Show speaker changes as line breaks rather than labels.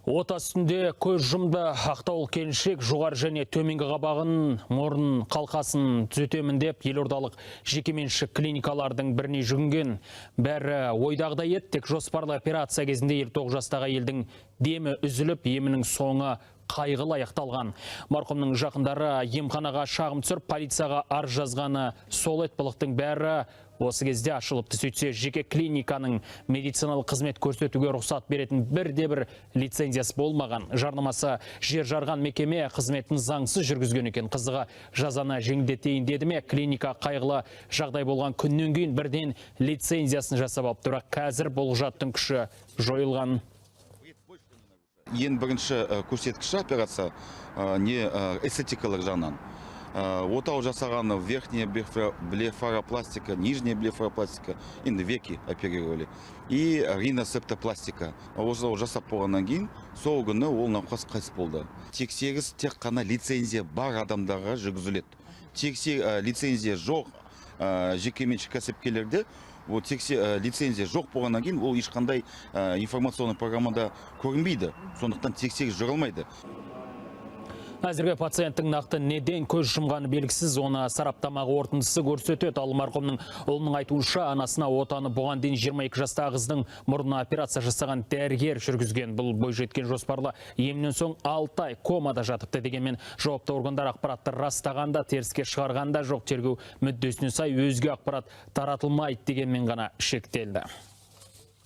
Ота үстінде көз жұмды. Ақтаулық келіншек жоғары және төменгі қабағын, мұрын қалқасын түзетемін деп елордалық жекеменшік клиникалардың біріне жүгінген. Бәрі ойдағыдай еді, тек жоспарлы операция кезінде 59 жастағы әйелдің демі үзіліп, емінің соңы қайғылы аяқталған. Марқұмның жақындары емханаға шағым түсіріп, полицияға арыз жазғаны сол еді, былықтың бәрі осы кезде ашылыпты. Сөйтсе, жеке клиниканың медициналық қызмет көрсетуге рұқсат беретін бірде бір лицензиясы болмаған. Жарнамасы жер жарған мекеме қызметін заңсыз жүргізген екен. Қызығы, жазаны жеңілдетейін деді ме, клиника қайғылы жағдай болған күннен кейін бірден лицензиясын жасап алыпты. Бірақ қазір бұл құжаттың күші жойылған.
Ең бірінші көрсеткіші операция не эстетикалық жағынан. Отау жасағаны верхняя блефаропластика, нижняя блефаропластика, енді веки оперировали, и риносептопластика. Осы жасап болғаннан кейін сол күні ол науқас қайтыс болды. Тексеріс тек қана лицензия бар адамдарға жүргізіледі. Лицензия жоқ жекеменшік кәсіпкерлерде ол лицензия жоқ болғаннан кейін ол ешқандай информационный программада көрінбейді, сондықтан тексеріс жүре алмайды.
Әзірге пациенттің нақты неден көз жұмғаны белгісіз, оны сараптама қорытындысы көрсетеді. Ал марқұмның ұлының айтуынша, анасына отаны бұған дейін 22 жастағы қыздың мұрнына операция жасаған дәрігер жүргізген. Бұл бойжеткен жоспарлы емнен соң 6 ай комада жатыпты. Дегенмен жауапты органдар ақпаратты растағанда, теріске шығарғанда жоқ, тергеу мүддесіне сай өзге ақпарат таратылмайды дегенмен ғана шектелді.